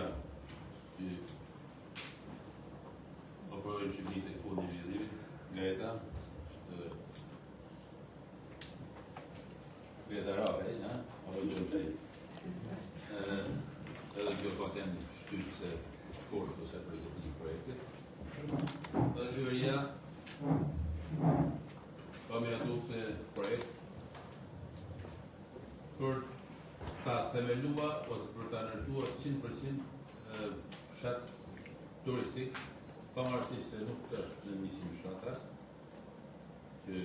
huaja që operojnë në Shqipëri tek Fondi i Zhvillimit, Greta, është Greta Rabe, na, apo gjë të Edhe kjo ka qenë shtytëse fortë ose për këtë një projektit. Dhe qeveria ka miratu këtë projekt për ta themelua ose për ta ndërtua 100% fshat turistik, pavarësisht se nuk është në 100 fshatra, që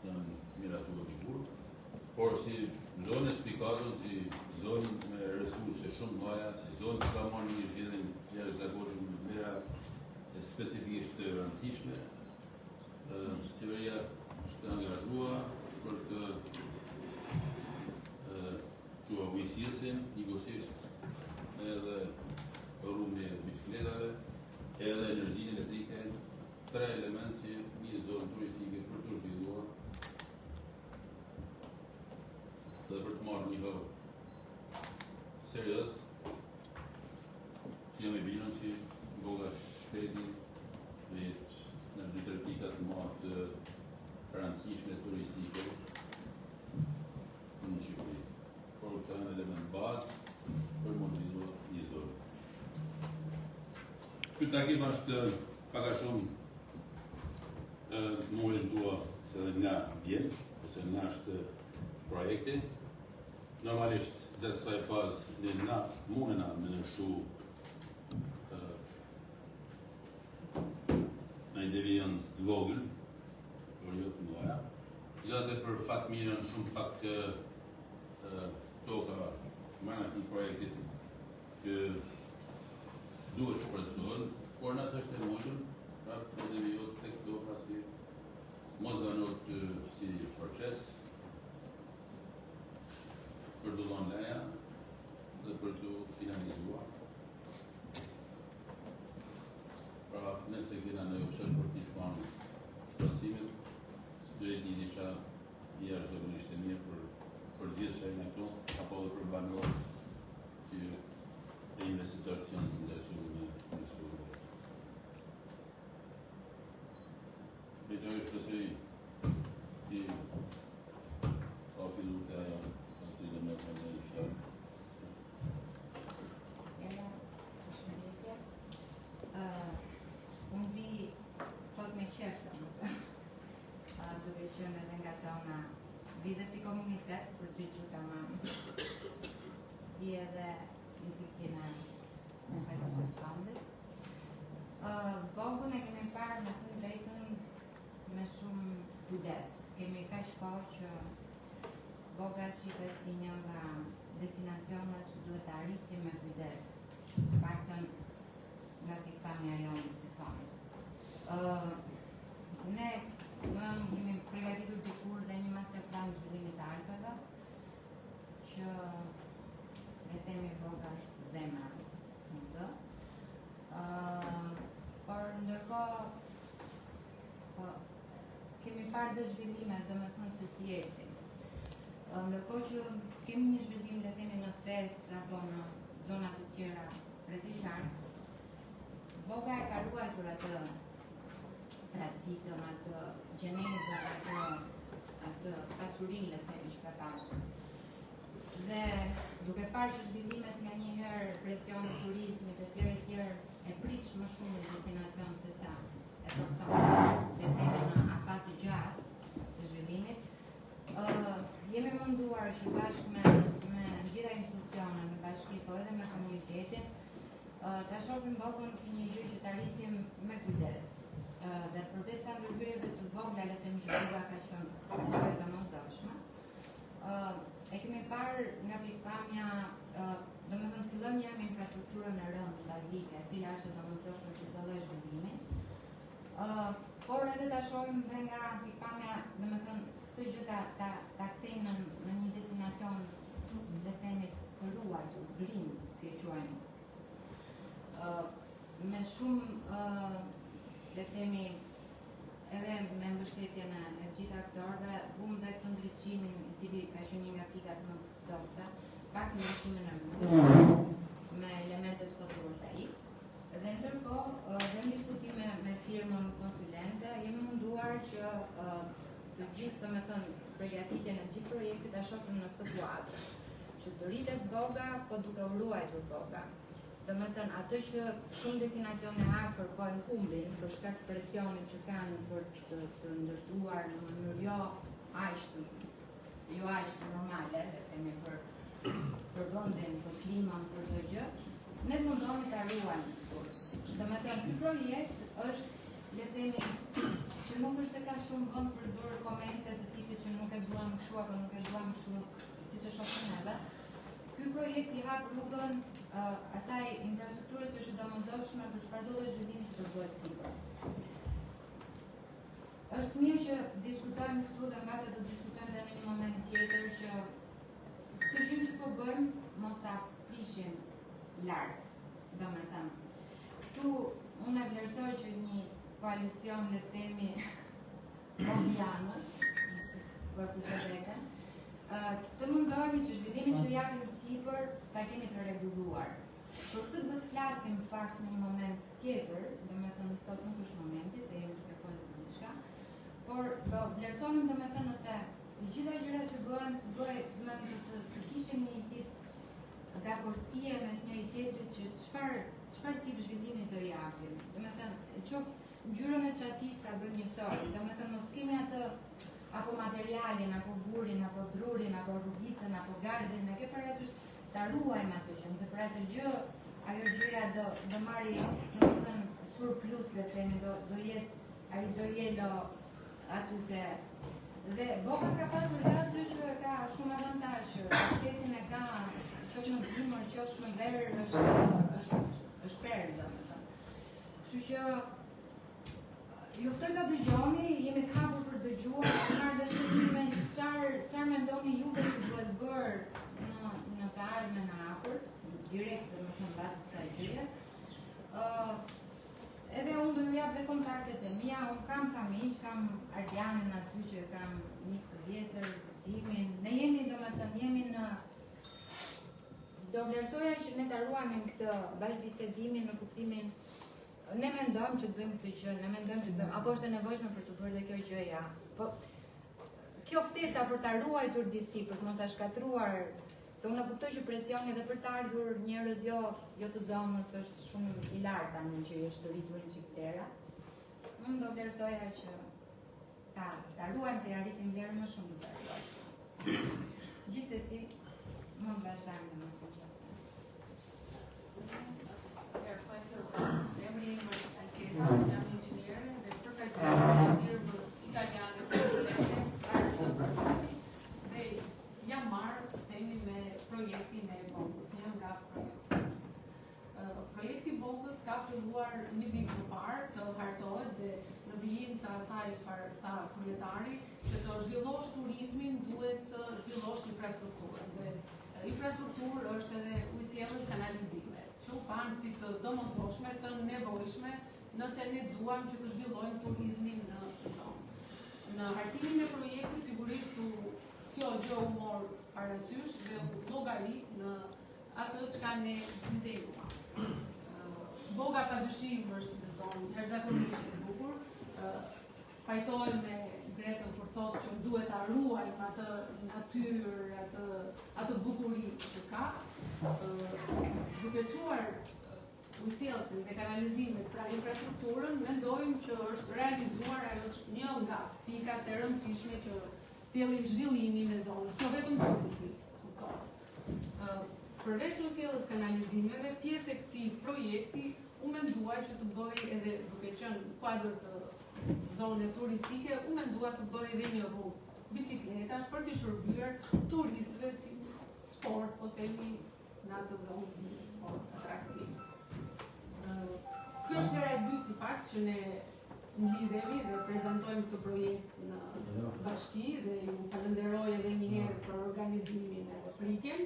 janë miratuar dikur, por si zonë e spikatur, si zonë me resurse shumë të mëdha, si zonë që ka marrë një zhvillim jashtëzakonshëm në vlera specifikisht të rëndësishme, qeveria është angazhua për të çua ujësjellësin, njëkohësisht edhe rrugën e bicikletave, edhe energjinë elektrike, tre element që një zonë turistike për të zhvilluar dhe për të marrë një hap serioz, që jam i bindur që Boga shpejti do jetë në dy tre pikat më të rëndësishme turistike në Shqipëri. Por këto janë element bazë për me zhvilluar një zonë. Ky takim është pak a shumë m'u orientua se edhe nga vjen, ose nga është projekti. Normalisht, gjatë kësaj fazë, ne na mundena me ndryshu në një devijancë të vogël, por jo të mëdha. Gjithatë për fat mirë janë shumë pak toka mrena këtij projektit që duhet shpronësohen, por nëse është e mundur, pra po devijohet tek toka si mos vonohet si proces për të dhënë leja dhe për të finalizuar. Pra, nëse kena një opsion për të shmangë shpronësimin, do jetë një diçka jashtëzakonisht e mirë për për gjithë që jemi këtu, apo edhe për banorët që e investitorët që janë të interesuar me investuar në Bogë. Veç ajo shpresoj ti ka fillu të ajo, aty dhe me të një fjalë. Ela, përshëndetje. Uh, unë vi sot me qejf, domethënë. Uh, duke qenë edhe nga zona, vi dhe si komunitet për të dëgju tamam. Vi edhe në cilësinë e përfaqësueses fondit. Uh, Bogun e kemi parë me të drejtën me shumë kujdes. Kemi kaq kohë që Boga shihet si një nga destinacionet që duhet të arrisim me kujdes, të paktën nga pikëpamja jonë si fond. Uh, ne më kemi përgatitur dikur dhe një master plan zhvillimit të Alpeve, që le themi Boga është zemra në të. Uh, por ndërkohë po, kemi parë dhe zhvillime, domethënë se si ecin. Uh, ndërkohë që kemi një zhvillim, le themi në Theth apo në zona të tjera rreth e qark, Boga e ka ruajtur atë traditën, atë gjenezën, atë atë pasurinë, le themi, që ka pasur. Dhe duke parë që zhvillimet nga njëherë presioni i turizmit e tjerë e tjerë e prish më shumë një destinacion se sa e forcon, le themi në afat të gjatë të zhvillimit, ë jemi munduar që bashkë me me gjitha institucionet, me bashki, po edhe me komunitetin, ë ta shohim Bogën si një gjë që ta rrisim me kujdes. Ë dhe përveç sa ndërhyrjeve të vogla, le të themi që Boga ka qenë diçka e domosdoshme, ë e kemi parë nga pikëpamja, ë domethënë të fillojmë një me infrastrukturën e rëndë bazike, e cila është e domosdoshme për çdo lloj zhvillimi. Ë por edhe ta shohim dhe nga pikëpamja, domethënë këtë gjë ta ta ta kthejmë në në një destinacion le të themi të ruajtur, green, si e quajmë. Ë me shumë ë le të themi edhe me mbështetjen e, e gjithë aktorëve, vum dhe këtë ndriçimin, i cili ka qenë një nga pikat më të dobëta, pak ndriçimin e rrugës me elemente Ndërkohë, dhe në diskutime me firmën konsulente, jemi munduar që të gjithë, domethënë, përgatitjen e gjithë projektit ta shohim në këtë kuadër, që të rritet Boga, po duke u ruajtur Boga. Domethënë, atë që shumë destinacione afër po e humbin për shkak të presionit që kanë për të, të ndërtuar në mënyrë jo aq të jo aq normale, le të themi për për vendin, për klimën, për çdo gjë, ne të mundohemi ta ruajmë këtu. Domethënë, ky projekt është, le të themi, që nuk është se ka shumë vend për të bërë komente të tipit që nuk e duam kështu apo nuk e duam kështu, siç e shohim neve. Ky projekt i hap rrugën uh, asaj infrastrukturës që është e domosdoshme për çfarëdo lloj zhvillimi që do bëhet sipër. Është mirë që diskutojmë këtu dhe mbase do të diskutojmë edhe në një moment tjetër që këtë gjë që po bëjmë mos ta prishim lart, domethënë. Këtu unë e vlerësoj që një koalicion le të themi bogianësh, po e fus veten, të mundohemi që zhvillimin që japim sipër ta kemi të rregulluar. Për këtë duhet të flasim në fakt në një moment tjetër, domethënë sot nuk është momenti se jemi duke folur për diçka, por do vlerësonim domethënë nëse të gjitha gjërat që bëhen të bëhet, domethënë të, të, të kishim një tip dakordësie mes njëri tjetrit që çfarë çfarë tip zhvillimi do japim. Domethënë, qoftë ngjyrën e çatisë ta bëjmë njësoj, domethënë mos kemi atë apo materialin, apo gurin, apo drurin, apo rrugicën, apo gardhin, e ke parasysh ta ruajmë atë gjë, nëse për atë gjë ajo gjëja do do marri, domethënë surplus le të themi, do do jetë ai gioiello aty te dhe Boga ka pasur dhe atë që e ka shumë avantazh, që aksesin e ka qoftë në dimër, qoftë në verë, është është është perlë, domethënë. Kështu që Ju ftoj ta dëgjoni, jemi të hapur për të dëgjuar, të marrë dhe shënime që çfarë çfarë mendoni juve që duhet bërë në në të ardhmen e afërt, direkt domethënë mbas kësaj gjëje. Ë uh, edhe unë do ju jap dhe kontaktet e mia, unë kam ca miq, kam Ardianin aty që e kam mik të vjetër, Gëzimin. Ne jemi domethënë jemi në do vlerësoja që ne ta ruanim këtë bashkëbisedimin në kuptimin Ne mendojmë që të bëjmë këtë gjë, ne mendojmë që të bëjmë, apo është e nevojshme për të bërë dhe kjo gjëja. Po kjo ftesa për ta ruajtur disi, për të mos ta shkatërruar, se unë e kuptoj që presioni dhe për të ardhur njerëz jo jo të zonës është shumë i lartë tani që i është rritur një çik vlera. Unë do vlerësoja që ta ta ruajmë se ja rrisim vlerën më shumë duke e ruajtur. Gjithsesi, mund të vazhdojmë në më të Emri im është Alketa, jam inxhiniere dhe përfaqësuese e firmës italiane konsulente ARS Progetti dhe jam marrë, themi, me projektin e Bogës, jam nga projektuesit. Projekti i Bogës ka filluar një vit më parë të hartohet dhe në vijim të asaj çfarë tha kryetari, që të zhvillosh turizmin duhet të zhvillosh infrastrukturën dhe Infrastrukturë është edhe ujësjellës kanalizime, që u panë si të domosdoshme, të nevojshme, nëse ne duam që të zhvillojmë turizmin në zonë. Në hartimin e projektit sigurisht u kjo gjë u mor parasysh dhe u llogarit në atë çka ne dizajnuam. Boga padyshim është një zonë jashtëzakonisht e bukur. Pajtohem me Gretën kur thotë që duhet ta ruajmë atë natyrë, atë atë bukuri që ka. Duke çuar ujësjellësin dhe kanalizimet, pra infrastrukturën, mendojmë që është realizuar ajo një nga pikat e rëndësishme që sjellin zhvillimin e zonës, jo vetëm turistik, kuptohet. Përveç ujësjellës kanalizimeve, pjesë e këtij projekti u mendua që të bëhej edhe duke qenë në kuadër të zone turistike, u mendua të bëhej edhe një rrugë biçikletash për t'i shërbyer turistëve si sport, po themi në atë zonë si sport atraktiv. Kjo është hera e dytë në fakt që ne mblidhemi dhe prezantojmë këtë projekt në bashki dhe ju falenderoj edhe një herë për organizimin edhe pritjen.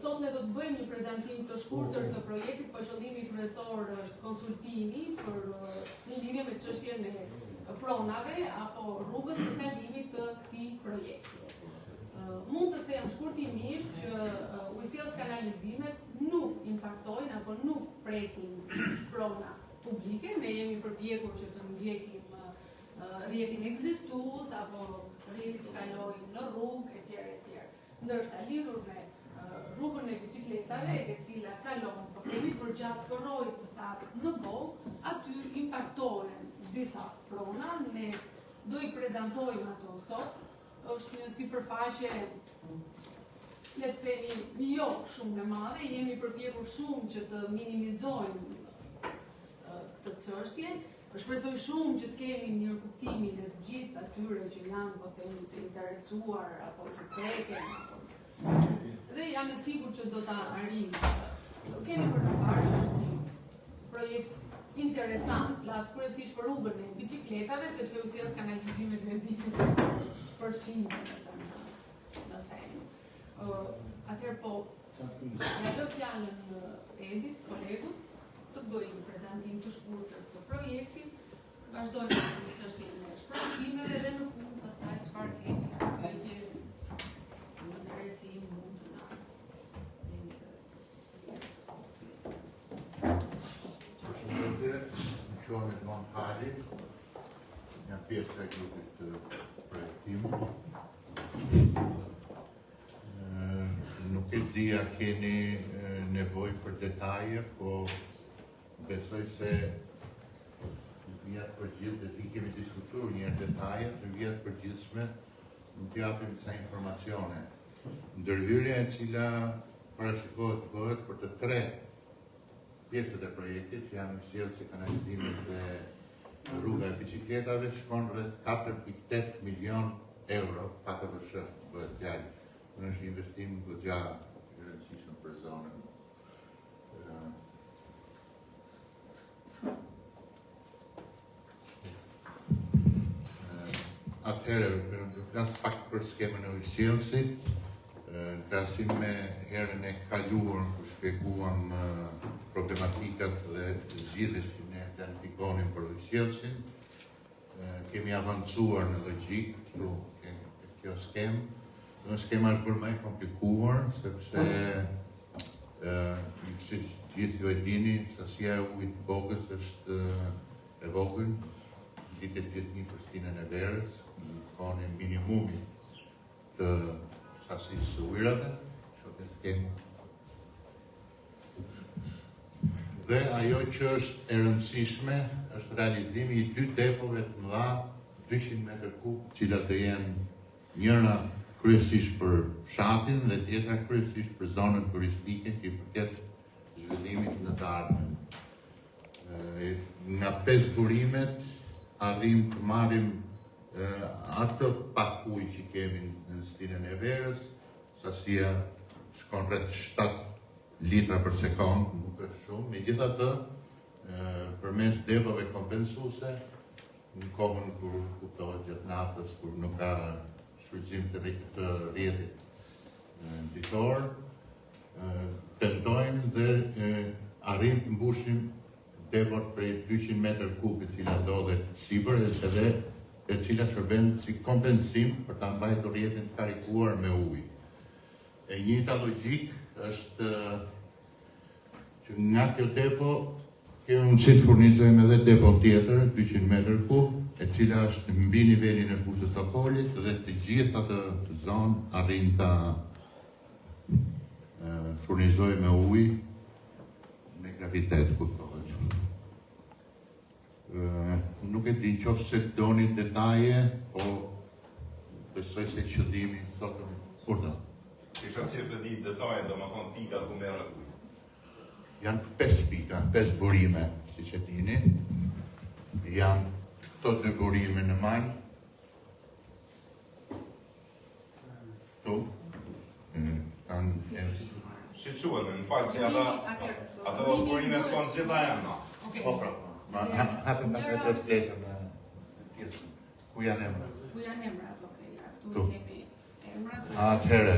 Sot ne do të bëjmë një prezantim të shkurtër të projektit, po qëllimi kryesor është konsultimi për në lidhje me çështjen e pronave apo rrugës së kalimit të këtij projekti. Mund të them shkurtimisht që ujësjellës kanalizimet nuk impaktojnë apo nuk prekin prona. publike, ne jemi përpjekur që të ndjekim rrjetin ekzistues apo rrjeti të kalojë në rrugë etj etj. Ndërsa lidhur me rrugën e biçikletave, e cila kalon, po themi përgjatë përroit të thatë në Bogë, aty impaktohen disa prona, ne do i prezantojmë ato sot, është një sipërfaqe le të themi jo shumë e madhe, jemi përpjekur shumë që të minimizojmë këtë çështje. Shpresoj shumë që të kemi mirëkuptimin e të gjithë atyre që janë, po themi, të interesuar apo që preken apo. Dhe jam e sigurt që do ta arrijmë. Kemi për të parë që është një projekt interesant, flas kryesisht për rrugën e biçikletave, sepse ujësjellës kanalizimet me ditë përfshin domethënë në thelb. Uh, atëherë po, ja lë fjalën Edit, kolegut, të bëjë një prezantim të shkurtër të projektit, vazhdojmë me çështjen e shpronësimeve dhe në fund pastaj çfarë kemi pyetje interesi im mund të na Përshëndetje, më quhem Edmond Hali, jam pjesë e grupit të projektimit. Nuk e di a keni nevojë për detaje, po besoj se në vija të përgjithshme, dhe i kemi diskutuar një herë detajet, në vija të përgjithshme mund të japim disa informacione. Ndërhyrja e cila parashikohet të bëhet për të tre pjesët e projektit, që janë ujësjellësi kanalizimi dhe rruga e biçikletave, shkon rreth 4.8 milion euro, pa TVSH, bëhet fjalë. Në është një investim goxha i rëndësishëm për zonën. Atëherë, do flas pak për skemën e ujësjellësit, në krahasim me herën e kaluar ku shpjeguam problematikat dhe zgjidhjet që ne planifikonim për ujësjellësin, kemi avancuar në logjikë këtu kjo skemë. Në skema është bërë më e komplikuar, sepse ë siç gjithë ju e dini, sasia e ujit të Bogës është e vogël, rritet gjithnjë për stinën e verës, në kohën e minimumit të sasisë së ujërave, shoh skemë. Dhe ajo që është e rëndësishme është realizimi i dy depove të mëdha 200 metër kub, të cilat do jenë njëra kryesisht për fshatin dhe tjetra kryesisht për zonën turistike që i përket zhvillimit në të ardhmen. Nga pesë burimet arrijmë të marrim atë pak ujë që kemi në stinën e verës, sasia shkon rreth 7 litra për sekond, nuk është shumë, megjithatë përmes depove kompensuese në kohën kur kuptohet gjatë natës, kur nuk ka shfrytëzim të të rrjetit ditor, tentojmë dhe arrijmë të mbushim depot prej 200 metër kub e cila ndodhet sipër edhe e cila shërben si kompensim për ta mbajtur rrjetin të karikuar me ujë. E njëjta logjikë është që nga kjo depo kemi mundësi të furnizojmë edhe depon tjetër, 200 metër kub, e cila është mbi nivelin e fushës së Okolit dhe të gjithë atë zonë arrijmë ta furnizojmë me ujë me gravitet, kuptohet. Nuk e di qoftë se doni detaje, po besoj se qëllimi sotëm kur do. Kisha si të di detaje, domethënë pika ku merret uji. Janë 5 pika, 5 burime, siç e dini. Janë këto dy burime në mal, Këtu, kanë Si quhen, më fal se ata ato burimet kanë gjitha emra. Po pra, ma hapim pak edhe fletën në pjesën. Ku janë emrat? Ku janë emrat, okej. Ja, këtu kemi emrat. Atëherë.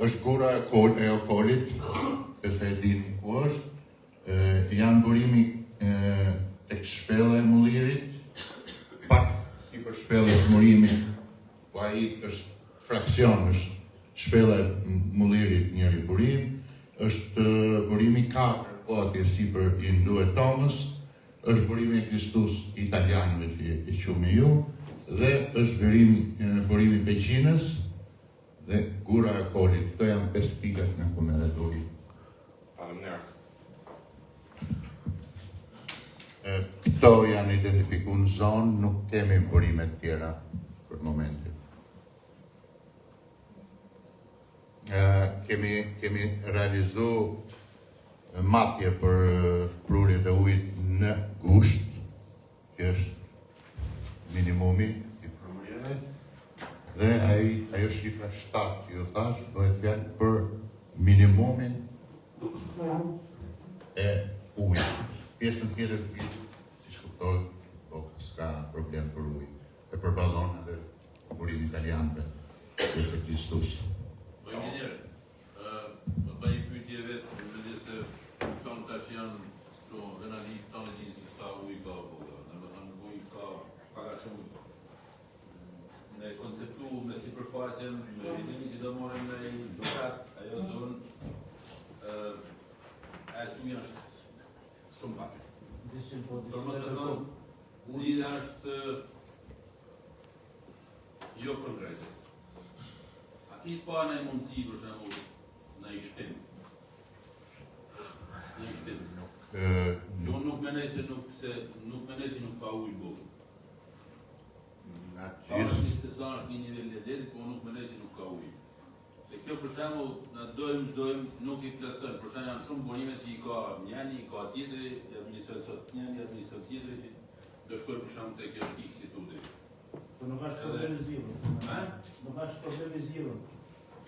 Është gurra e kol e Okolit, nëse e dini ku është. E, janë burimi e, tek shpella e Mullirit, pak sipër shpellës Mullirit, po ai është fraksion, është shpella e Mullirit njëri burim, është burimi 4. po atje sipër i Ndue Tomës, është burimi ekzistues i italianëve që e quni ju, dhe është burimi, burimi i Peqinës dhe Gura e Kolit. Këto janë pesë pikat nga ku merret uji. Faleminderit. Këto janë identifiku në zonë, nuk kemi burime të tjera për momentin. Kemi, kemi realizu matje për prurjet e ujit në gusht, që është minimumi i prurjeve, dhe ai, ajo shifra 7 që ju thash, bëhet fjalë për minimumin e ujit. Pjesën tjetër të vitit, siç kuptohet, po s'ka problem për ujë. E përballon edhe burimi i italianëve, që është ekzistues. Po inxhinier, ë po bëj një pyetje vetë, mendoj se tonë ta që janë këtu dhe na ligjë tonë e dinë se sa ujë ka Boga. Domethënë ujë ka pak a shumë me konceptu me sipërfaqen, me zhvillimin që do marrim në i dukat, ajo zonë, ë ajo që është shumë pak. Dyshim po Për mos të thënë, zgjidhja është jo konkrete. A ki pa në mundësi, për shembull, në i shtim? Në i shtim. Nuk, Nuk, nuk mendoj se nuk se nuk mendoj se nuk ka ujë Bogë. Nga gjithë Pavarësisht se sa është një nivel i detit, po nuk mendoj se nuk ka ujë. Se kjo për shembull, na dojmë, s'dojmë, nuk i plotësojmë. Për shembull janë shumë burime që i ka njëri, i ka tjetri, i administron sot njëri, i administron tjetri që do shkoj për shembull te kjo pikë si tuti. Po nuk është problem i zgjidhur. Ha? Nuk është problem i zgjidhur.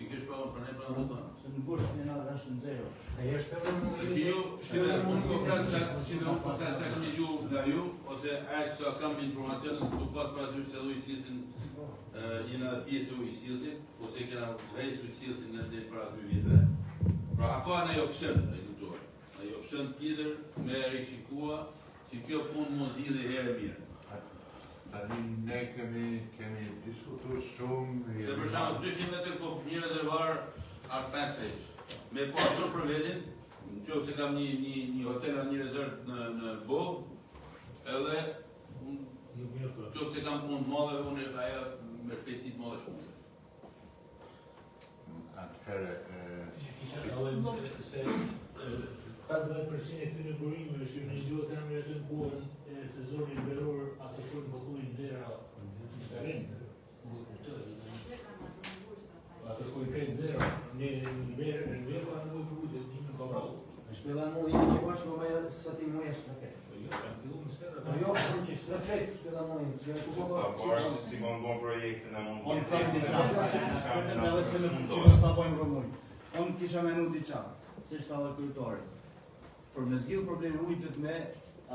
Pikërisht pra, unë prandaj pra do të Se në gusht ne na është në zero. Ai është edhe Që ju, që unë po flas sa, si unë po flas sa kemi ju nga ju, ose aq sa kam informacion, tu pas parasysh se ujësjellësin, jena pjesë e ujësjellësit, ose kena udhëhequr ujësjellësin në deri para 2 vjetëve. Pra a ka ndonjë opsion, ai kuptohet. Ndonjë opsion tjetër me rishikua që kjo punë mos zgjidhej herë e mirë. Tani ne kemi kemi diskutuar shumë. Se për shembull 200 metër kub një rezervar është 5 veç. Me pasur për vetin, në qoftë se kam një një një hotel apo një resort në në Bogë, edhe Nuk mjafton. në qoftë se kam punë të madhe, unë ajo me shpejtësi të madhe shkon. Atëherë, Kisha edhe se 50% e këtyre burimeve që ne duhet ta miratojmë kohën e sezonit veror, ato shkojnë pothuaj në zero. Në Nuk e kuptoj. Ato shkojnë krejt në zero. Ne në verë, në verë ka nevojë për ujë, një nuk ka ujë. Shpella mujin që ka shumë më sa ti muaj është në Po jo, kanë filluar në shtëra. Po jo, po që është krejt, shpella mujin, që ku po Ta parë se si kanë bërë projektin e mund Unë kam diçka, vetëm edhe se nuk që mos ta bëjmë rrëmujë. Unë kisha menu diçka, si është edhe kryetari. Për me zgjidh problemin e ujit me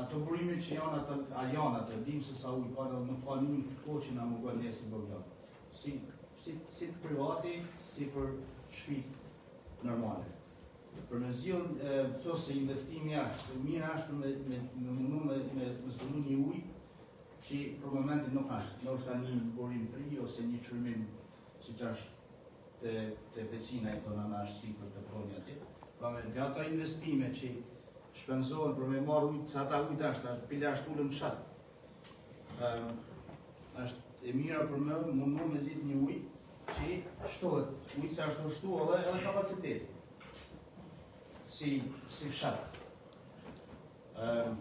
ato burime që janë ato, a janë ato, dim se sa ujë ka, dhe nuk ka një në këtë kohë që na mungon ne si Bogdan. Si si si të privati, si për shtëpi normale. Për me zgjidh, e, se investimi është, mirë është me me me mundu me me, me zbulu një ujë që për momentin nuk është, ndoshta një burim të ri ose një qërmim siç është te te Peqina i thonë ana është sipër të proni atje. Pra me nga ato investime që shpenzohen për me marrë ujë, se ata ujë është, pila është ulën në fshat. Ëm është e mira për me mundu me zgjidh një ujë që shtohet, ujë se është shtu edhe edhe kapaciteti. Si si fshat. Ëm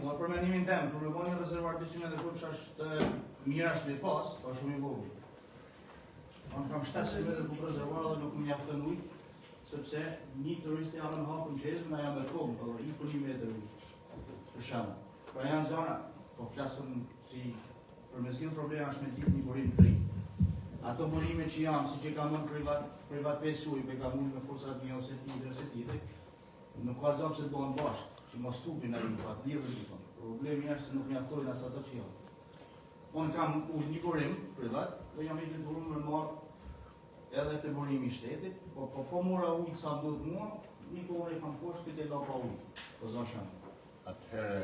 Mua për mendimin tim, për me bërë një rezervar 200 metër kub është mirë është me pas, po shumë i vogël. Unë kam 700 metër kub rezervar dhe nuk më mjafton ujë, sepse një turist i arrën hapën çezmën, ajo me kohë, po i për një metër ujë. Për shembull. Pra janë zona, po flasëm si për me zgjidh problema është me zgjidh një burim të ri. Ato burime që janë, si që kam unë privat, privat pesë ujë, pe kam unë me forcat një ose tjetër ose tjetër, nuk ka gjë pse të bëhen bashkë, që mos tupin ai, pa të lidhen dikon. Problemi është se nuk mjaftojnë as ato që janë. Unë kam unë një burim privat dhe jam i detyruar me marr edhe të burimi i shtetit, po po po mora ujë sa më duhet mua, një kohë i kam poshtë këtë e la pa ujë. Po za shembull. Atëherë,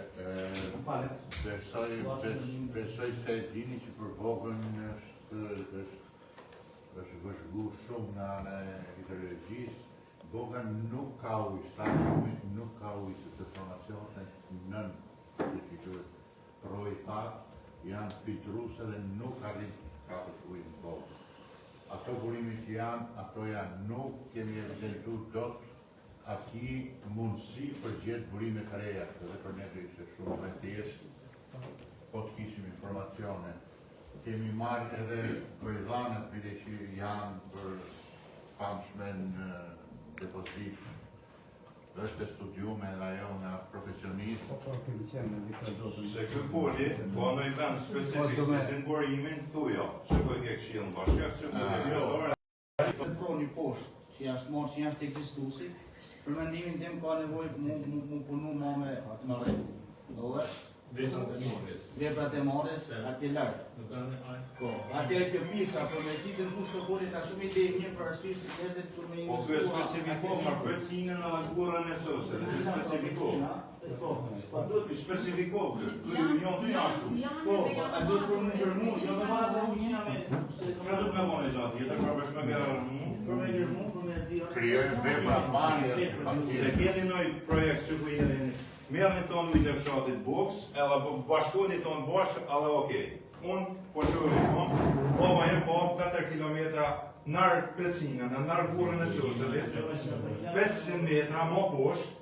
Më falet. besoj, bes, besoj se e dini që për Bogën është është është vëzhgu shumë nga ana e hidrologjisë. Boga nuk ka ujë, sa nuk ka ujë, sepse formacionet nën, siç i quhet përroi i thatë, janë filtruese dhe nuk arrin të kapësh ujë në Bogë. Ato burime që janë, ato janë, nuk kemi evidentu dot asnjë mundësi për gjetë burime të reja, se dhe për ne do ishte shumë më e thjeshtë, po të kishim informacione. Kemi marrë edhe gojëdhanët bile që janë për famshme në depozitë. Është e studiume edhe ajo nga profesionistë. Po, po, kemi qenë në dika do të... Se ky foli, po në i vend specifik, se din burimin, thujo, që po e ke këshillën bashkiak, që po e ke kryetore, Të proni poshtë, që jashtë marrë, që jashtë ekzistuesi, për mendimin tim ka nevojë mu, mu, mu punu ma me në rregull. Do Veprat e marrjes. Veprat e marrjes, atje lart. Nuk kanë ai. Po, atje kjo pjesa për me qitë në fushë të bolit ka shumë ide e mirë për arsye se njerëzit kur me Po ky e specifiko, më Pecinën edhe gurrën e sosës, e specifiko. Po, po duhet të specifiko ky, ky jo të jashtu. Po, a duhet për mu për mu, jo me marrë atë ujë me. Çfarë duhet me vonë gjatë tjetër, për veç me gërmu? Për me gërmu, për me nxjerrë. Krijojmë vepra marrje, Se keni ndonjë projekt që ku jeni Merrni tonë ujtë e fshatit Boks, edhe po bashkoni tonë bashkë, edhe okej. Unë po qoj, po, baba jem po hap 4 kilometra nër Pesinën, në nër gurrën e Soselit, 500 metra më poshtë,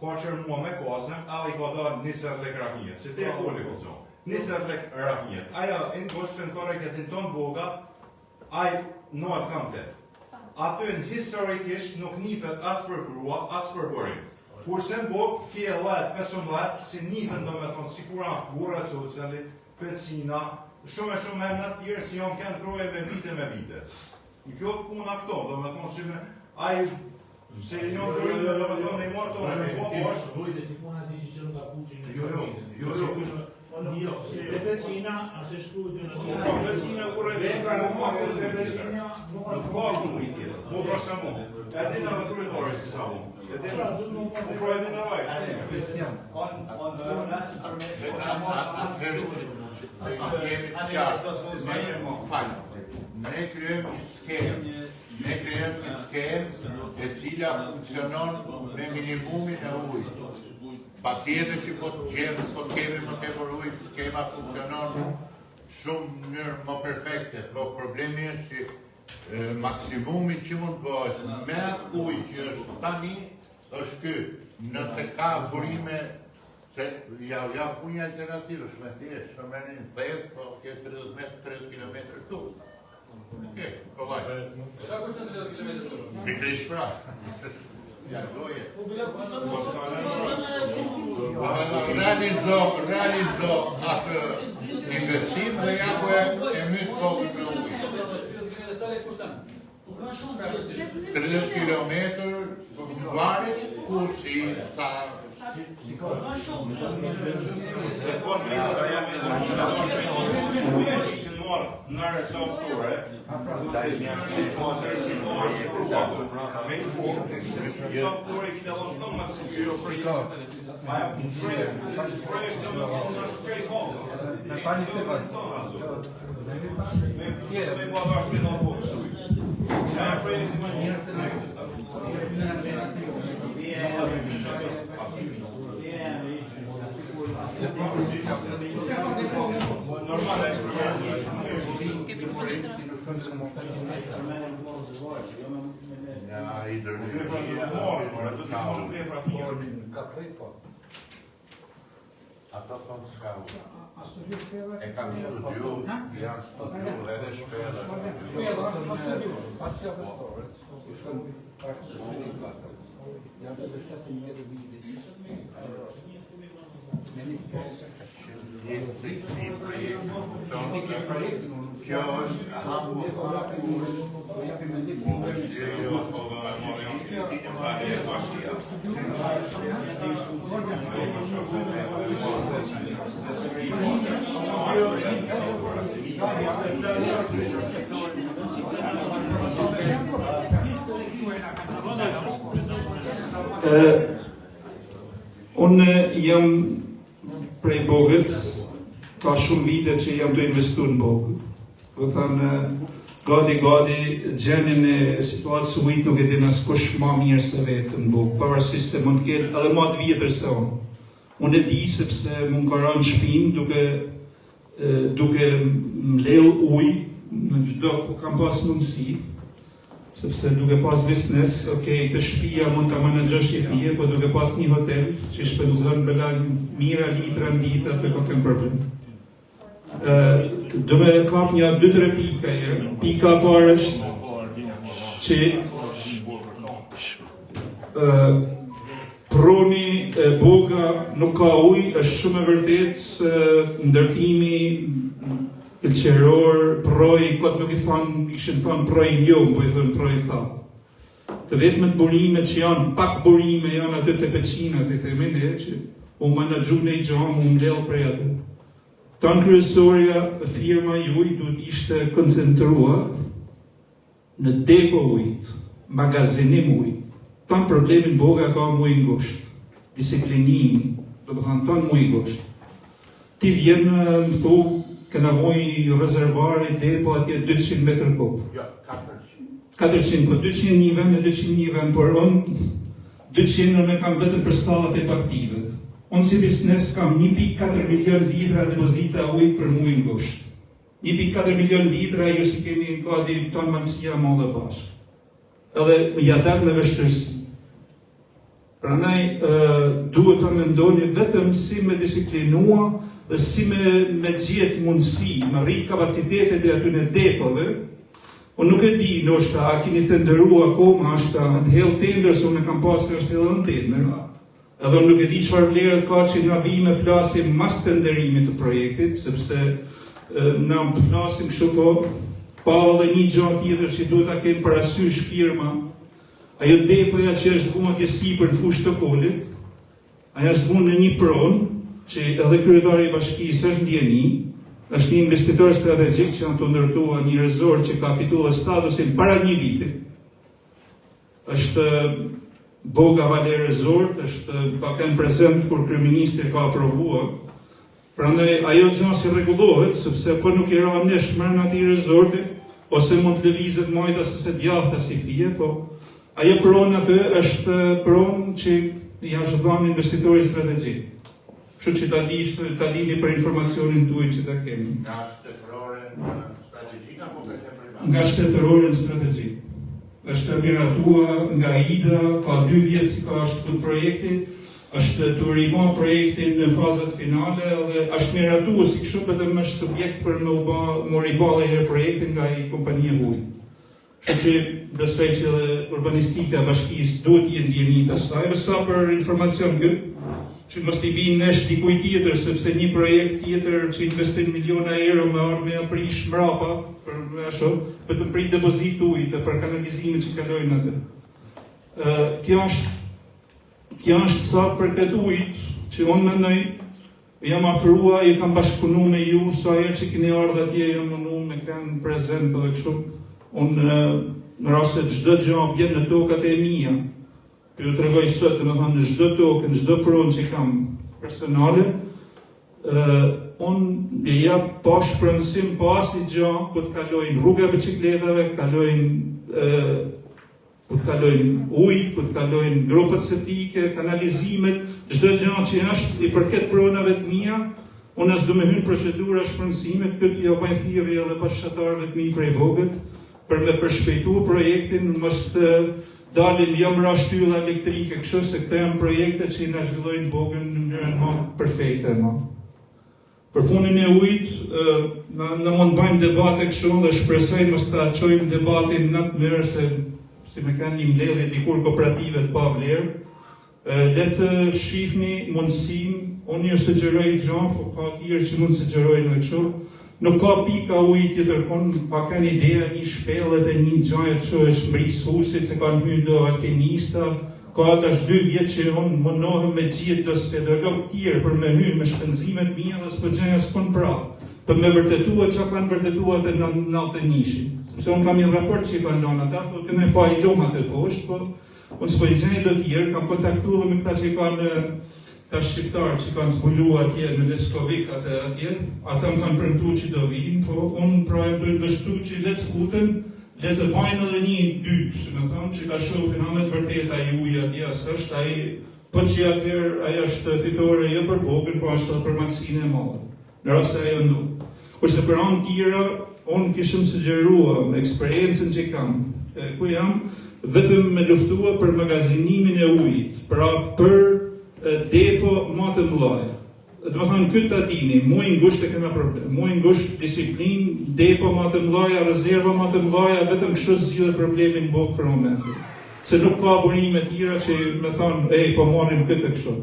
ka qërmua me kazëm, edhe i ka dalë 20 lek rakijet, se te foli po zonë, 20 lek rakijet. Ajo, në goshtë në korre këtë tonë boga, ai në kam të. Aty në historikisht nuk nifet as për grua, as për burim. Kurse në Bogë, ke 10, 15, si nifen do me thonë, si kura gurra e Soselit, Pecina, shumë e shumë emra të tjerë si janë kënë kroje me vite me vite. Në kjo puna këto, do me thonë si me, ai se i një burime, do me thonë, me i marrë tonë, me i bo bashkë. Rujtë si puna di që qënë nga puqin në Jo, jo, jo, jo. Jo, dhe Pecina, as e shkruajtur në Po, pra, Pecina gurra e Soselit, nuk ka ku se Pecina, nuk ka ku i tjetër. Po, pra sa mu. E din edhe kryetari si sa mu. E din, po pra e din edhe ai, shumë. On on puna që për me Atëherë, jemi të qartë, ne, fal, ne krijojmë një skemë, ne krijojmë një skemë e cila funksionon me minimumin e ujit. Patjetër që po të gjejmë, po të kemi më tepër ujë, skema funksionon shumë në mënyrë më perfekte, po problemi është që maksimumi që mund të bëhet me atë ujë që është tani është ky. Nëse ka burime, se ja jap unë një alternativë, shumë e thjeshtë, shumë merrni në 10, po ke 30 metër, 30 kilometër këtu. Okej, kollaj. Sa kushton 30 kilometër këtu? Pikërisht pra. Ja goje. Po bila kushton më Po realizo, realizo atë investim dhe ja ku e e myt kokën me ujë. Sa le kushton? Po ka shumë Pra, 30 kilometër, po varet ku si, sa Po ka shumë. Se po në drejtë jam edhe më në dosh me një ishin marrë në resoftore, me i bu, softore i kite dhonë tonë maksimum. Ma e projekt, projekt do me thonë është prej kokës. Me falni se Me me po dash me dhonë po kësuj. Ja e projekt më një të ekziston. Normal, e nga hidrologjia aty nuk ka ujë. Po. Ato thonë s'ka ujë. E kam studiu, janë studiu edhe shpella. Shpella, pa studiu, pas që apostore, i shkon bashkë të syni klakë. Janë të 7 metër vite. Me një Pjesë e këtij projekti, kupton? Një projekti, unë Kjo është hapu Ne po japim po japim mendim. Jo, jo, po, Unë jam prej Bogët, ka shumë vite që jam të investu në Bogë. Do thënë, Gati gati gjendjen e situatës së ujit nuk e din askush ma mirë se vetë në Bogë, pavarësisht se mund të ketë edhe ma të vjetër se unë. Unë e di sepse mu m'ka ra në shpinë duke duke mbledh ujë në çdo ku kam pas mundësi, sepse duke pas biznes, ok, te shpia mund ta menaxhosh një fije, po duke pas një hotel që shpenzon bela mijëra litra në ditë, atë ka kem problem. Ë, do me kap një dy tre pika, herë. Pika e parë është që ë Prroni e Boga nuk ka ujë, është shumë e vërtetë se ndërtimi pëlqeror, prroi, kot nuk i thonë, i kishin thonë prroi njom, po i thonë prroi thatë. Të vetmet burime që janë, pak burime janë aty te Peqina, si themi ne, që u menaxhu një gja, u mbledh prej aty. Tanë kryesorja, firma juj duhet ishte koncentrua Në depo ujit, magazinim ujit, tanë problemin Boga ka muajin gusht, disiplinimi, domethënë tanë muajin gusht. Ti vjen më thu, kena vujë rezervari depo atje 200 metër kub. Jo, 400. 400, po 200 një vend e 200 një vend, por unë 200 unë kam vetëm për stallat e bagëtive. Unë si biznes kam 1.4 milion litra depozita ujit për muajin gusht. 1.4 milion litra ju s'i keni gati tanë Malësia e Madhe bashkë. Edhe ja dal me vështirësi. Prandaj duhet ta mendoni vetëm si me disiplinua dhe si me me gjet mundësi, me rrit kapacitetet e atyne depove. Unë nuk e di, ndoshta a keni tenderu akoma, është a hedh tender, se unë e kam pasur është edhe në tender. Edhe unë nuk e di çfarë vlere ka që na vijmë e flasim mas tenderimit të projektit, sepse na flasim kështu po pa edhe një gjë tjetër që duhet ta kenë parasysh firma, ajo depoja që është vunë atje sipër në fushë të Kolit, ajo është vunë në një pronë që edhe kryetari i bashkisë është n'dijeni, është një investitor strategjik që janë tu ndërtua një resort që ka fituar statusin para një viti. Është Boga Valley Resort, është ka qenë prezent kur kryeministri ka aprovua. Prandaj ajo gjë s'i rregullohet, sepse po nuk i ra nesh mrena atij resorti, ose mund të lëvizet majtas ose djathtas si fije, po ajo pronë aty është pronë që i është dhënë investitorit strategjik. Kështu që ta dish, ta dini për informacionin tuaj që ta keni. Nga shtetërore në strategjik apo ka qenë privat? Nga shtetërore në strategjik. Është miratua nga IDA, ka dy vjet si ka është fut projekti, është tu riba projektin në fazat finale dhe është miratua si kështu vetëm është subjekt për me u ba, me riba dhe herë projektin nga i kompania e huaj. Kështu që besoj që edhe urbanistika e bashkisë duhet të jenë n'dijeni të asaj, dhe sa për informacion kë, që mos t'i bijë nesh dikujt tjetër, sepse një projekt tjetër që investin miliona euro me ardhë me ja prish mrapa, për me ashtu, vetëm për depozitë ujit dhe për kanalizimet që kalojnë atë. Ë, kjo është kjo është sa për këtë ujit që unë mendoj Jam afrua, i kam bashkëpunu me ju, sa herë që keni ardhë atje, jam mundu me kenë prezent edhe kështu. Unë në rast se çdo gjë bjen në tokat e mia, po ju tregoj sot, domethënë në çdo tokë, në çdo pronë që kam personale, ë unë e jap pa shpronësim, pa asnjë gjë, ku të kalojnë rruga e bicikletave, kalojnë ë ku të kalojnë ujtë, ku të kalojnë gropat septike, kanalizimet, çdo gjë që është i përket pronave të mia, unë as do me hynë procedura shpronësime, këtë jo bëj thirrje edhe bashkëfshatarëve të mi prej Bogët, për me përshpejtu projektin, mos të dalin jo më ra shtylla elektrike, kështu se këto janë projekte që i na zhvillojnë Bogën në mënyrën më perfekte. Më. Për punën e ujit, na, na mund të bëjmë debate kështu dhe shpresoj mos ta çojmë debatin në atë mënyrë se si me kanë një mbledhje dikur kooperative të pa vlerë. Le të shihni mundësinë, unë ju sugjeroj gjë, po ka tjerë që mund të sugjerojnë edhe kështu. Nuk ka pika uji tjetër kun, pa kanë ideja një shpellë dhe një gjë që është mbris husit se kanë hyrë do alpinista, Ka tash dy vjet që unë mundohem me gjetë do speleolog tjerë për me hy me shpenzimet mia dhe s'po gjej askund prapë, për me vërtetua çka kanë vërtetua atë në 91-shin. Sepse unë kam një raport që i kanë lënë ata, po kemi pa i lum atë poshtë, po unë s'po i gjej do tjerë, kam kontaktu edhe me këta që i kanë. Ta shqiptarët që kanë zbulu atje në Leskovik atë atje, ata më kanë premtu që do vinë, po unë pra jam tu investu që le të futen, le të bajnë edhe një dytë, si me thonë, që ta shofin a me të vërtetë ai ujë atje, a s'është ai, po që atëherë ai është fitore jo për Bogën, po është edhe për Malësinë e Madhe. Në rast se ajo ndodh. Kurse për anë tjera, unë kishëm sugjerua me eksperiencën që kam, e, ku jam, vetëm me luftua për magazinimin e ujit, pra për e, depo ma të mëdha. Do të thonë këtë ta dini, muaj ngusht e kena problem. Muaj ngusht disiplinë, depo ma të mëdha, rezerva ma të mëdha, vetëm kështu zgjidhet problemi në Bogë për momentin. Se nuk ka burime tjera që me thonë, ej, po marrim këtë e kështu.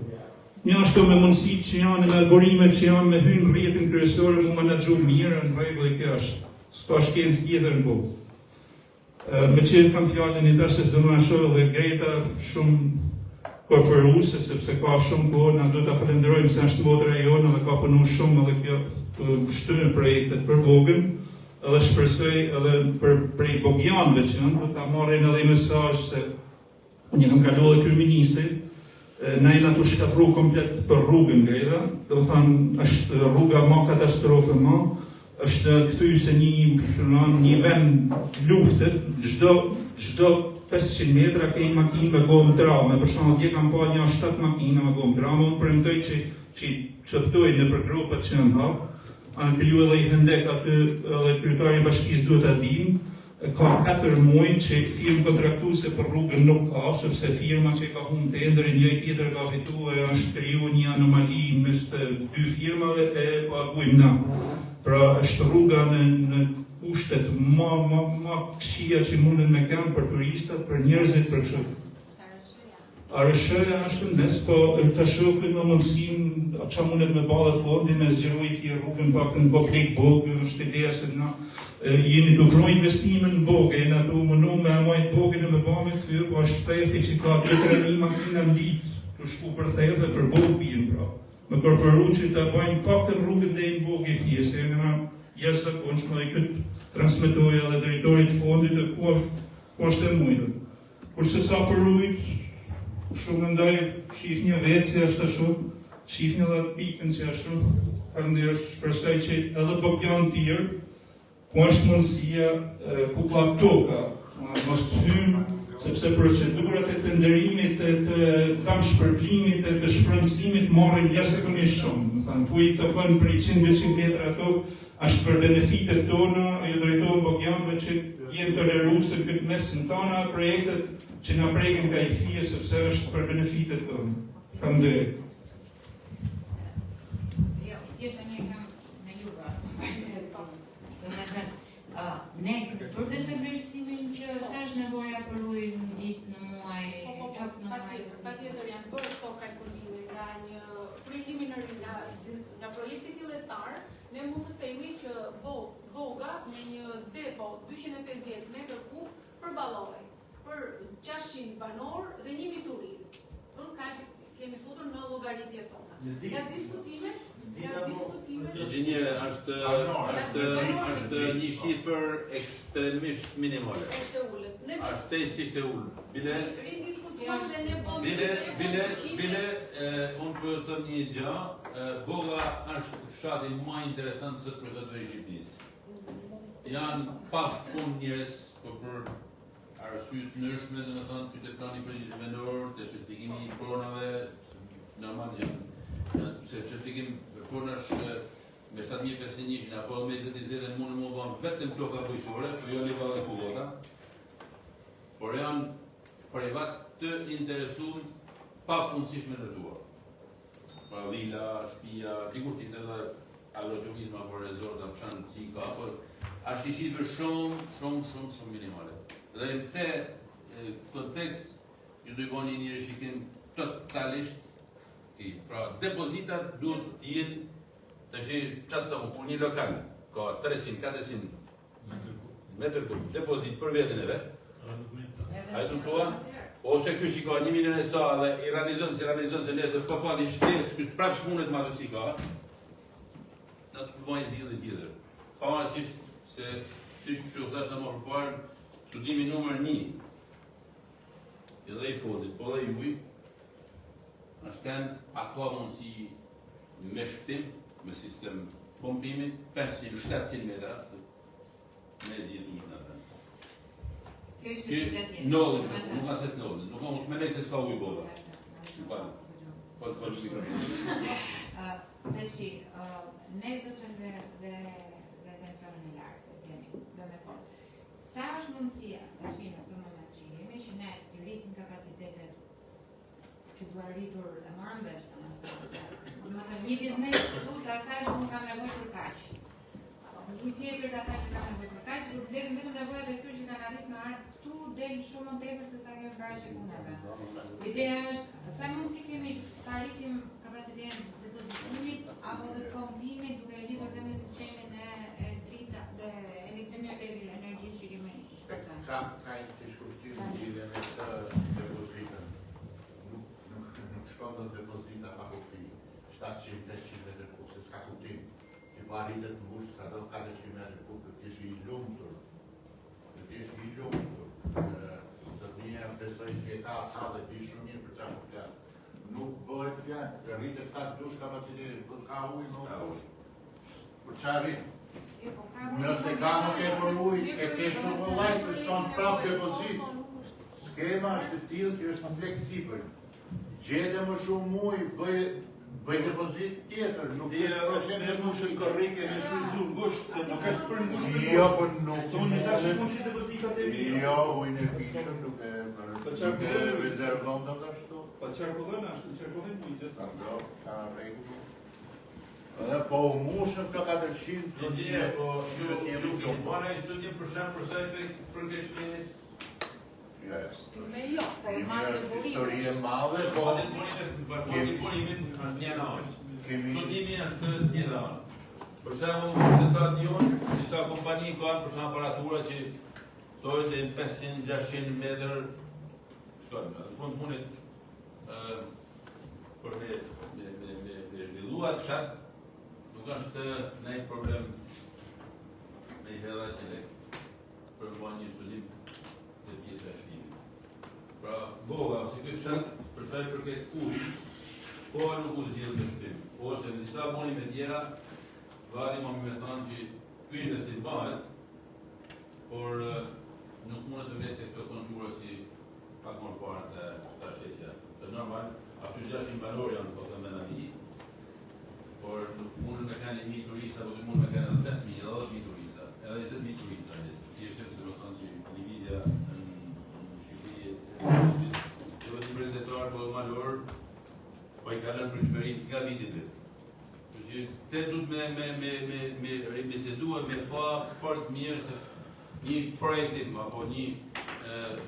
Njashtu me mundësitë që janë, me burimet që janë, me hy në rrjetin kryesor e mu menaxhu mirë, në rregull e kjo është. S'ka shkencë tjetër në botë. Me që kam fjalën i tash se s'do më shoh dhe Greta shumë kooperuese sepse ka shumë kohë, na duhet ta falenderojmë se është motra jonë dhe ka punu shumë edhe kjo të shtynë projektet për Bogën, edhe shpresoj edhe për prej bogjanëve që janë, do ta marrin edhe një mesazh se Unë kam kalu edhe kryeministrit, na jena tu shkatrru komplet për rrugën Greta, do të thonë është rruga ma katastrofë ma, është kthy se një një vend lufte, çdo çdo 500 metra ke një makinë me gomë të rame, për shembull dje kam pa një 7 makina me gomë të rame, unë premtoj që që i coptoj nëpër gropat që janë hap, anë kriju edhe i hendek aty edhe kryetari i bashkisë duhet ta dinë, Ka 4 muaj që firmë kontraktuese për rrugën nuk ka, sepse firma që e ka humbë tenderin, një tjetër ka fitu e është kriju një anomali mes të dy firmave e paguajmë na. Pra është rruga në, në kushtet ma, ma, ma këqija që munden me kenë për turistat, për njerëzit, për kështu. ARSH-ja është në mes, po të shohim me mundësinë ça mundet me ba dhe fondi me zgjeru i fije rrugën pak në Koplik Bogë, është ideja se na jemi të pru investime në Bogë, jena të mënu me majtë Bogën e me ba me këty, po është thethi që ka 2-3 mijë makina në ditë të shku për theth dhe për Bogë bijën pra. Me kërpëru që të bëjnë pak të rrugën dhe në Bogë i fije, se jena jashtëzakonshme dhe këtë transmetoj edhe drejtorit fondit e ku është, ku është e mujtur. Kurse sa për ujt, kështu mendoj, shifni vetë që është ashtu, shifni edhe atë pikën që ashtu, faleminderit, shpresoj që edhe bogjanë tjerë, ku është mundësia, ku ka toka, mos të hymë, sepse procedurat e tenderimit, e të dëmshpërblimit, e të shpronësimit marrin jashtëzakonisht shumë. Do thënë, ku i takon për 100-200 metra tokë, është për benefitet tona, ju drejtohem bogjanëve që jenë toleruese në këtë mes në tona projektet që na prekin ka i fije, sepse është për benefitet tona. Faleminderit. Jo, thjesht tani e kam me juve. Do të thënë, uh, ne kemi bërë besoj vlerësimin që sa është nevoja për ujë në ditë, në muaj, Po, po, po, qoftë në muaj. patjetër, patjetër janë bërë këto kalkulime nga një preliminary nga nga projekti fillestar, ne mund të themi që Boga me një depo 250 metër kub përballohej për 600 banorë dhe 1000 turistë. Do kaq kemi futur në llogaritjet tona. Nga diskutimet, nga diskutimet Inxhiniere, është është është një shifër ekstremisht minimale. Është e ulët. Ne Është tejsisht e ulët. Bile ridiskutuam dhe ne bëmë Bile, një depo bile, 100 bile, e, unë po ju them një gjë, e, Boga është fshati më interesant sot për sot i Shqipërisë. Janë pa fund njerëz, po për arsye të ndryshme, domethënë që te plani përgjithshëm vendor, te certifikimi i pronave, normal janë, janë se certifikim pronash e, me 7501 apo edhe me 2020 mundë më bën vetëm toka bujqësore, po jo livadhe dhe kullota. Por janë privat të interesuar pafundësisht me ndërtuar. Pra vila, shtëpia, dikush tjetër edhe agroturizm apo resort apo çan si ka, po është një shifër shumë, shumë, shumë, shumë minimale. Dhe në këtë e, kontekst ju do i bëni një rishikim totalisht ti. Pra depozitat duhet të jenë tash çfarë të them, një lokal ka 300, 400 metër kub depozit për veten e vet. A e kuptua? Ose ky që ka 1 milion e sa dhe i realizon si realizon se nesër po pati shtesë, ky prapë s'mundet me ato si ka. Na të bëjë zgjidhje tjetër. Pavarësisht se siç ju thashë më përpara, studimi numër 1 edhe i fondit, po edhe juaj, Është kanë a ka mundësi me shpim, me sistem pompimit, 500-700 metra, me zgjidh ujin në vend. Kjo ishte pyetja tjetër. Ndodhi, nuk ka se s'ndodhi, nuk ka mos mendoj se s'ka ujë bota. Nuk ka. Fol fol mikrofonin. Tashi, ne do të dhe dhe dhe tensionin e lartë, e themi, do me thonë. Sa është mundësia tashi në këtë moment që jemi që ne të rrisim kapacitetet që duhen rritur e morëm vesh domethënë. Domethënë një biznes këtu ta tha që unë kam nevojë për kaq. Një tjetër ta tha që kam nevojë për kaq, kur mbledhim vetëm nevojat e këtyre që kanë arritur me ardhë këtu, del shumë më tepër se sa kemi parashikuar. Ideja është sa mundësi kemi ta rrisim kapacitetin e depozitimit apo dhe pompimit duke e lidhur dhe me sistemin e, e drita dhe elektricitetit e energjisë që kemi shpërqenë. Ka ka një keqkuptim në lidhje me këtë depozitën. Nuk nuk nuk shkon dot depozita pa kufi. 700 800 metër kub, se s'ka kuptim. Ti po arrite të mbush sa do 400 metër kub, do të jesh i lumtur. Do të jesh i lumtur. Zotnia besoj që e ka ka dhe di shumë mirë për çfarë po flas. Nuk bëhet fjalë, të rritë sa të dush kapacitetin, po s'ka ujë më mbush. Për çfarë rrit? Jo, po ka ujë. Nëse ka më tepër ujë, e ke shumë kollaj se shton prapë depozit. Skema është e tillë që është fleksibël. Gjete më shumë ujë, bëj bëj depozit tjetër, nuk është problem me mbushën korrike me shfrytzu ngusht, se nuk është për mbushë për Jo, po nuk. Se unë thash mbushë depozitat e mia. Jo, ujin e pijshëm nuk e Po qarkullon e rezervon dot ashtu. Po qarkullon ashtu, qarkullon ujë gjithë. Jo, ka rregull. Edhe po u mushën këto 400, do të jetë, po ju ju keni bërë një studim për shemb për sa i përket shpimit? Jo, jo. Me jo, por matje burimesh. Histori e madhe, po matje burimet, matje burimet është një anë. Kemi studimi është tjetra anë. Për shembull, disa dion, disa kompani kanë për shembull aparatura që thonë deri në 500-600 metër shkojnë. Në fund fundit ë për me me me me, me zhvilluar fshat nuk është ndonjë problem me i hedha që lek për më një studim të pjesë e shpimit. Pra, Boga ose ky fshat, për sa i përket ujit, po nuk u zgjidh me shpim. Ose në disa burime tjera, gati më me thonë që ky investim bëhet, por nuk mundet të vetë këto kontura si pak më parë të ta shesja. Të normal, aty 600 banorë janë, po them me por nuk mundën me kanë 1000 turista, po mund me kanë edhe 5000, edhe 10000 turista, edhe 20000 turista, nëse ti je shef se do thonë që lëvizja në Shqipëri e jo vetëm bregdetar, po edhe malor, po i kalon pritshmëritë nga viti në vit. Kështu që te duhet me me me me me ribisedua me pa fort mirë se një projektim apo një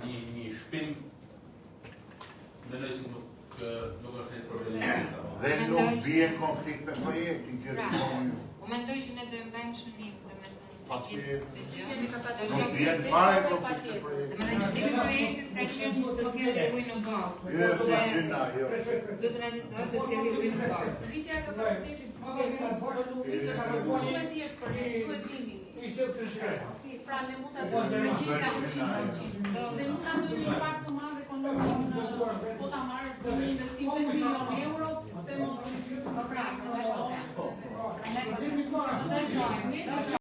një një shpim mendoj se nuk nuk është një problem. Dhe nuk bie në konflikt me projektin që Pra, të thonë ju. unë mendoj që ne do e mbajmë shënim, domethënë Pa të gjithë tjetër. këtë gjë. Keni kapacitet Nuk bie në fare në konflikt me projektin. Domethënë qëllimi i projektit ka qenë që të sjellë ujë në ballë. Jo, jo, gjyna, jo. Do të realizohet të sjellë ujë në ballë. Rritja e kapacitetit voluminit është shumë e thjeshtë për ne, ju e dini. Pra ne mund ta çojmë në gjitha 100%. Dhe nuk ka ndonjë impakt të madh ekonomik në po ta marrë për një investim 5 milion euro, pse mos Po pra, po ta shohim. Prandaj po ta shohim. Do ta shohim. Do ta shohim.